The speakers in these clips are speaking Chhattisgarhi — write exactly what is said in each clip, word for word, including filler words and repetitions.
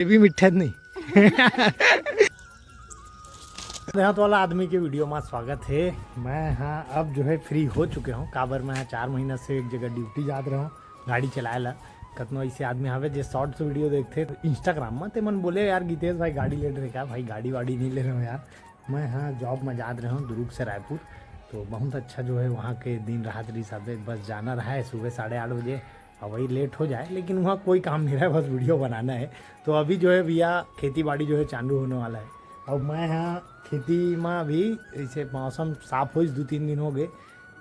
ये भी मिठा नहीं। देहात वाला आदमी के वीडियो में स्वागत है। मैं हाँ अब जो है फ्री हो चुके हूँ, काबर मैं हाँ चार महीना से एक जगह ड्यूटी जात रहे हूँ गाड़ी चलाए ला। कतनो ऐसे आदमी हवे जे शॉर्ट्स वीडियो देखते तो इंस्टाग्राम में, ते मन बोले, "यार गीतेश भाई गाड़ी ले रहे क्या?" भाई गाड़ी वाड़ी नहीं ले रहे हो यार, मैं हाँ जॉब में जात रहे हूँ दुर्ग से रायपुर। तो बहुत अच्छा जो है वहाँ के दिन रात रही सब, बस जाना रहा है सुबह साढ़े आठ बजे, और वही लेट हो जाए, लेकिन वहाँ कोई काम नहीं रहा है, बस वीडियो बनाना है। तो अभी जो है भैया खेती बाड़ी जो है चालू होने वाला है। अब मैं हाँ खेती में अभी ऐसे मौसम साफ होइस, दो तीन दिन हो गए,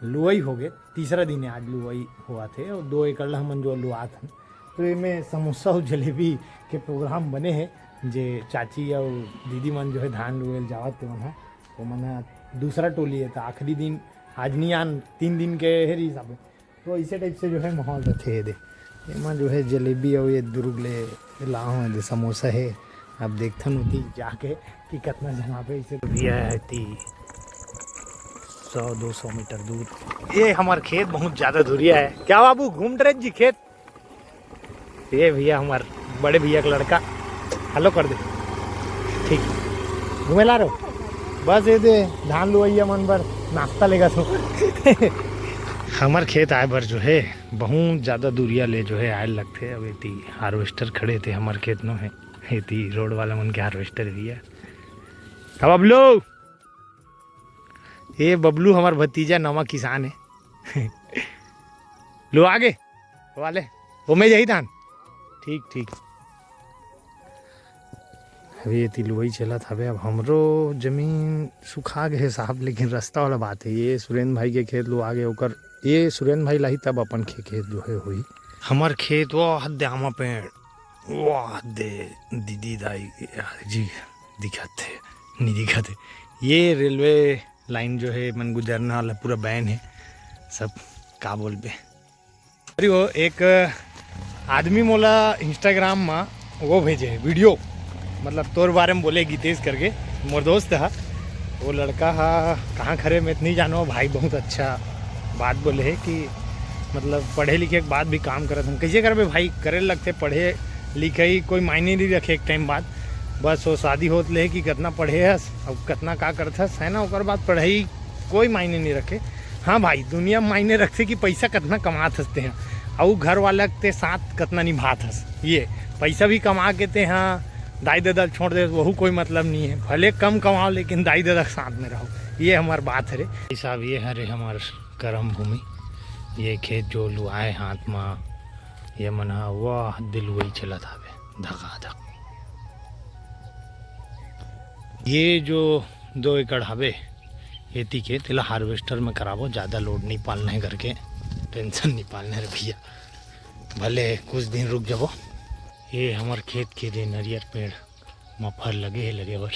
लुवई हो गए, तीसरा दिन है आज लुवई हुआ थे और दो एकड़ ला हमन जो लुआत हन। तो एमे समोसा और जलेबी के प्रोग्राम बने हैं, जे चाची और दीदी मन जो है धान लुए ल जावत ते मन ह, वो मन ह दूसरा टोली है, तो आखिरी दिन आज नहीं आन, तीन दिन के है हिसाब। तो इसे टाइप से जो है माहौल रहते है। दे एमा जो है जलेबी और ये दुर्ग ले लाओ है, दे समोसा है। अब देखथन उती जाके कि कितना जना पे इसे भैया है ती सौ दो सौ मीटर दूर। ये हमार खेत बहुत ज्यादा दूरिया है। क्या बाबू घूम रहे जी खेत? ये भैया हमार बड़े भैया का लड़का, हेलो कर दे। ठीक, घूमे ला रहे हो? बस ये दे धान लुवैया मन बर नाश्ता लेगा तू। हमार खेत आए बर जो है बहुत ज्यादा दूरिया ले जो है आए लगथे। अब एती हार्वेस्टर खड़े थे हमार खेत नो है, एती रोड वाला मन के हार्वेस्टर भी है। अब अब लो, ये बबलू हमार भतीजा नवा किसान है। लो आगे वाले, वो मैं यही धान। ठीक ठीक। अभी ये तिलवई चलत हवे। अब हमरो जमीन सुखा गए साहब, लेकिन रास्ता वाला बात है। ये सुरेंद्र भाई के खेत लो आगे, ओकर ये सुरेंद्र भाई लाही तब अपन खे खेत जो है हुई। हमार खेत वो हद आमा पेड़, वो हद दीदी दाई जी दिखत है, नहीं दिखत है। ये रेलवे लाइन जो है मन गुजरने वाला पूरा बैन है सब, का बोलबे। अरे वो एक आदमी मोला इंस्टाग्राम में वो भेजे है वीडियो, मतलब तोर बारे में बोले गीतेश करके, मोर दोस्त हा। वो लड़का हा कहाँ खरे मैं नहीं जानो भाई, बहुत अच्छा बात बोले है कि मतलब पढ़े लिखे के बाद भी काम करत हन। कैसे करबे भाई, करे लगते पढ़े लिखे ही कोई मायने नहीं रखे एक टाइम बाद। बस वो शादी होत ले कि कितना पढ़े हस, अब कितना का करत हस, है ना, ओकर बाद पढ़ाई कोई मायने नहीं रखे। हाँ भाई, दुनिया में मायने रखते कि पैसा कितना कमात हंसते हैं, और घर वाला के साथ कितना निभात हंस। ये पैसा भी कमा के ते हाँ दाई दादा छोड़ दे, वहू कोई मतलब नहीं है। भले कम कमाओ लेकिन दाई दादा के साथ में रहो, ये हमार बात है रे। भाई साहब, ये हरे हमार करम भूमि, ये खेत जो लुआए हाथ में, ये मन हा वाह दिलवई चलत हवे धका धक। ये जो दो एकड़ हवे एती के, तेला हार्वेस्टर में कराबो, ज़्यादा लोड नहीं पालना है करके, टेंशन नहीं पालना है रे भैया। भले कुछ दिन रुक जाबो। ये हमर खेत के दे नरियर पेड़ म फर लगे है, लगे बर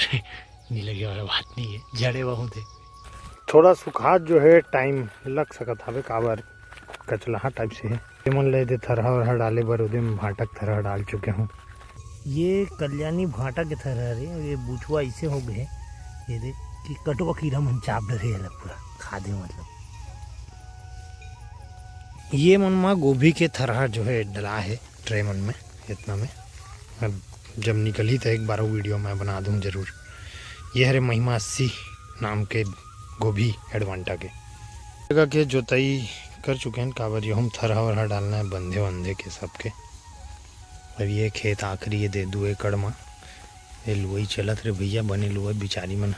नहीं लगे वाला बात नहीं है, झड़े बहुत है। थोड़ा सुखात जो है टाइम लग सकत हवे, काबर कचलाहा टाइप से है। ये मन ले दे थरहा वरहा डाले बर, उदे में भांटक थरहा डाल चुके हूँ। ये कल्याणी भांटा के थरहा रे, ये बुचवा ऐसे हो गए, ये देख कि कटवा कीरा मन चाप डरे है पूरा खा दे, मतलब। ये मन मा गोभी के थरहा जो है डला है ट्रे मन में, इतना में। अब जब निकलही तो एक बार वीडियो मैं बना दूँ जरूर। ये हरे महिमा अस्सी नाम के गोभी एडवांटा के जगह के जोताई कर चुके हैं, काबर ये हम थरहा वरहा डालना है बंधे वंधे के सबके। अब ये खेत आखिरी ये दे दू एकड़ मा ये लुवई चलत रे भैया, बने लुवई बिचारी मन।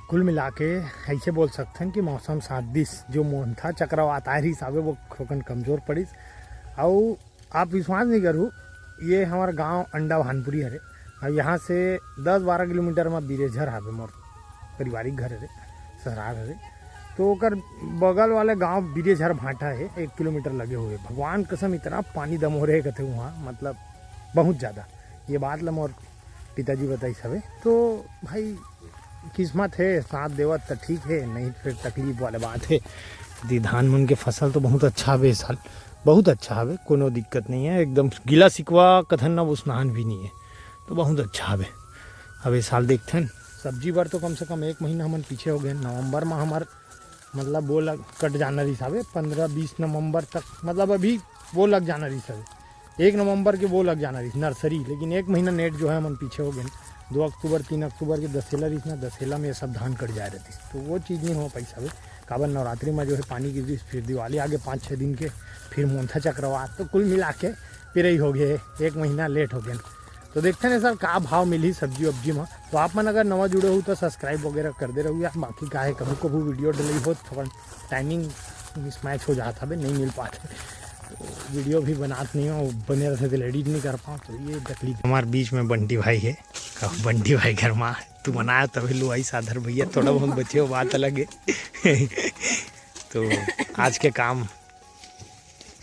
कुल मिला के ऐसे बोल सकथन कि मौसम साथ दिस, जो मोहन था चक्रवात आए रहिस हवे, वो थोकन कमजोर पड़िस। अउ आप विश्वास नहीं करू, ये हमार गांव अंडा भानपुरी हरे। अब यहाँ से दस बारह किलोमीटर में बिरेझर हवे, मोर पारिवारिक घर हरे, ससुराल हरे। तो ओकर बगल वाले गांव बिरेझर भाटा है, एक किलोमीटर लगे हुए। भगवान कसम इतना पानी दमोरे कथे वहाँ, मतलब बहुत ज़्यादा। ये बात ला मोर पिताजी बताइस हवे। तो भाई, किस्मत हे, साथ देवत त ठीक हे, नहीं फिर तकलीफ वाला बात हे। दी धान मन के फसल तो बहुत अच्छा हवे ए साल, बहुत अच्छा हवे, कोनो दिक्कत नहीं हे। एकदम गिला सिकवा कथन न उसनहान भी नहीं हे, तो बहुत अच्छा हवे। अब ए साल देखथन, सब्जी बर तो कम से कम एक महीना हमन पीछे हो गए। नवंबर में हमर मतलब वो लग कट जाना रहिस हवे, पंद्रह बीस नवंबर तक, मतलब अभी वो लग जाना रहिस हवे, एक नवंबर के वो लग जाना रहिस नर्सरी, लेकिन एक महीना नेट जो है हमन पीछे हो गए। दो अक्टूबर, तीन अक्टूबर के दशहरा रहिस ना, दशहरा में ये सब धान कट जाए रहतिस, तो वो चीज़ नहीं हो पाइस हवे। काबर नवरात्रि में जो है पानी गिर रहिस, फिर दिवाली आगे पाँच छः दिन के, फिर मोंथा चक्रवात, तो कुल मिला के पिरई हो गए, एक महीना लेट हो गए। तो देखते हैं सर का भाव मिली सब्जी वब्जी में। तो आप मन अगर नवा जुड़े हो तो सब्सक्राइब वगैरह कर दे रहो यार, बाकी का है कभी कभी वीडियो डिले हो, थोड़ा टाइमिंग मिसमैच हो जाता है, नहीं मिल पाते, तो वीडियो भी बनात नहीं हो, बने रहते तो एडिट नहीं कर पाओ, तो ये तकलीफ। हमारे बीच में बंटी भाई है, का बंटी भाई घर में तू बनाया तभी लुआई साधर भैया, थोड़ा बहुत बचे हो, बात अलग है। तो आज के काम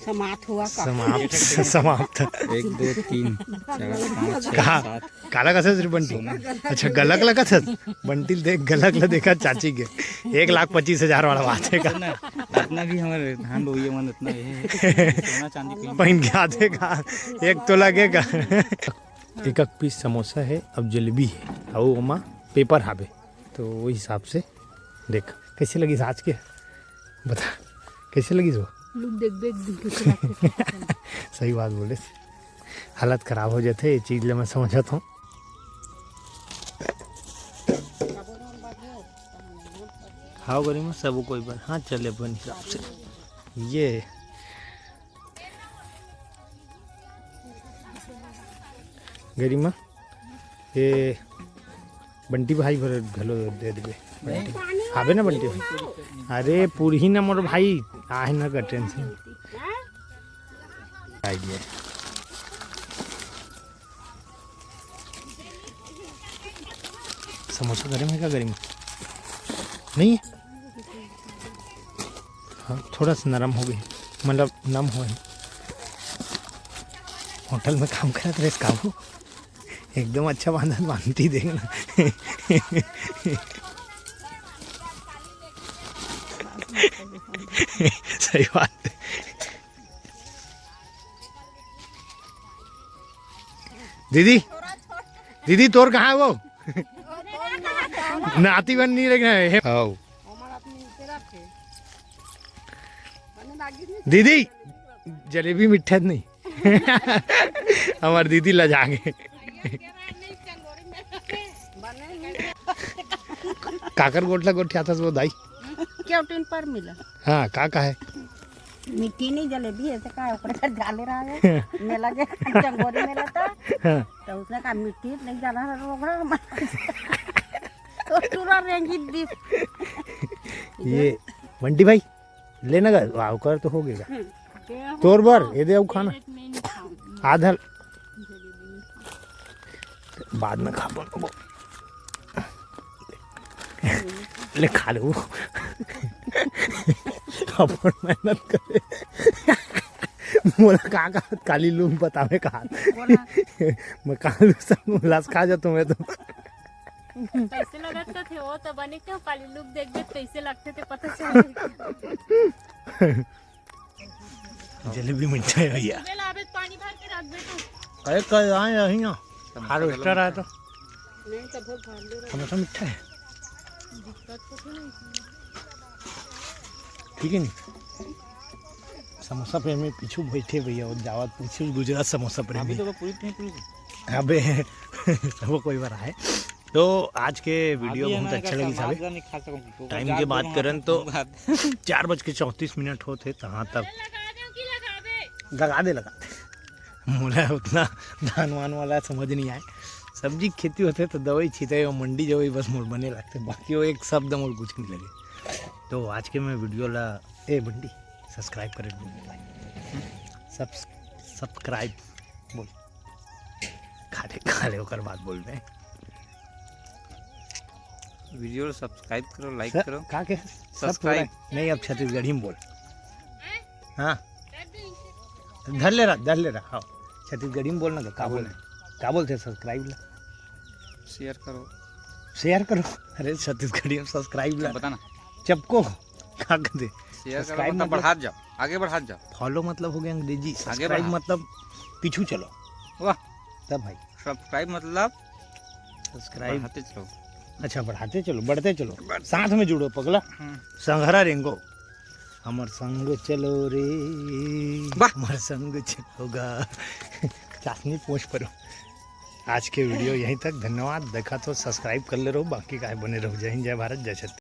समाप्त हुआ का? समाप्त, समाप्त। एक, दो, तीन, चार, पाँच, छः, कहा? सात। काला कथस रे बंटी? सोना। अच्छा, गलक ला कथस? बंटी देख, गलक ला देखा चाची के। एक लाख पच्चीस हजार वाला बात है का? इतना, इतना भी हमारे धान बोइए मन इतना ये है। सोना चांदी कहीं पहन के आते का? एक तो लगेगा। एक एक पीस समोसा है, अब जलेबी है, अउ ओमा पेपर हावे, तो वो हिसाब से देख कैसे लगिस आज के, बता कैसे लगिस वो? लुक देख, देख, देख, कैसे लगथे। सही बात बोले, हालत खराब हो जाथे, ये चीज ले मैं समझत हूँ। हाव गरिमा, सब कोई बार, हाँ, चले अपन हिसाब से। ये गरिमा, ये बंटी भाई बर घलो दे देबे। बंटी। आबे ना बंटी भाई। अरे पूरही ना मोर भाई, आहे ना का टेंशन। आइडिया। समोसा गरम है का गरिमा? नहीं है? हाँ, थोड़ा सा नरम हो गई, मतलब नम हो है। होटल में काम करत रहे काबू। एकदम अच्छा बांधत बांधती देखना। सही बात है। दीदी, दीदी तोर कहाँ है वो? नाती बन नहीं रखना है। आओ। दीदी, जलेबी मिठा नहीं। हमार दीदी लजा गे। काकर गोठला गोठियाथस वो दाई? क्यों टीन पर मिला? हाँ, का का है? मिट्टी नहीं जलेबी है, तो का ऊपर का जाले रहा है। मेला के चंगोरी मेला था। हाँ। तो उसने कहा, "मिट्टी नहीं जाना है, रोग है हमारा।" तो टूरा रेंगी दी। ये बंटी भाई, लेना का, वाह, कर तो हो गएगा। हम्म। तोर बर, ये दे, अउ खाना। आधा। बाद में खा पाऊंगा। ले खा ले वो। अपन मेहनत करे। मोला का का काली लूम बतावे का। बोला। मैं कालू सब लस खा जाता हूँ मैं तो। कैसे लगत का थे वो तो बने क्यों काली लूम देख देख कैसे लगते थे पता चले। जलेबी मिठाई भैया। सुबह लाबे तो पानी भर के रख बेटा। अरे कल आए यहीं ना, हार्वेस्टर आया तो। नहीं तो बहुत भांडे रख। समोसा मिठा है। दिक्कत तो नहीं। ठीक है नहीं। समोसा प्रेमी पीछू बैठे भैया, वो जावत पीछू गुजरात समोसा प्रेमी। अभी तो पूरी नहीं पूरी। अबे वो कोई बार आए। तो आज के वीडियो बहुत अच्छा लगी साहब। टाइम के बात करन तो चार बज के चौंतीस मिनट होत हे, तहाँ तक लगा दे, लगा दे। मोला उतना धान वान वाला समझ नहीं आए। सब्जी खेती होथे तो दवाई छिताई और मंडी जवाई बस मोर बने लगथे, बाकी वो एक शब्द मोर कुछ नहीं लगे। तो आज के मैं वीडियो ला, ए बंडी, सब्सक्राइब करे बोल भाई। सब्स-, सब्सक्राइब बोल। खा ले, खा ले, ओकर बाद बोल बे। वीडियो ला सब्सक्राइब करो, लाइक स-, करो। का के? सब सब्सक्राइब। पूरा नहीं, अब छत्तीसगढ़ी में बोल। हाँ। धर ले रहा, धर ले रहा। हाँ। छत्तीसगढ़ी में बोलना का, का बोल? का बोलते हैं सब्सक्राइब ला? शेयर करो। शेयर करो। अरे छत्तीसगढ़ी में सब्सक्राइब ला। बताना। चपको। का कहते? शेयर करो सब्सक्राइब मतलब मतलब? बढ़ात जाओ, आगे बढ़ात जाओ। फॉलो मतलब हो गया अंग्रेजी, आगे सब्सक्राइब बढ़ा। मतलब पीछू चलो। वाह। तब भाई सब्सक्राइब मतलब सब्सक्राइब। बढ़ाते चलो। अच्छा, बढ़ाते चलो, बढ़ते चलो, साथ में जुड़ो पगला। हम्म। संघरा रेंगो, हमर संग चलो रे, वाह। हमर संग चलोगा। चाशनी पहुँच पड़ो। आज के वीडियो यहीं तक। धन्यवाद। देखा तो सब्सक्राइब कर ले रहो, बाकी काहे बने रहो। जय हिंद, जय भारत, जय छत्तीसगढ़।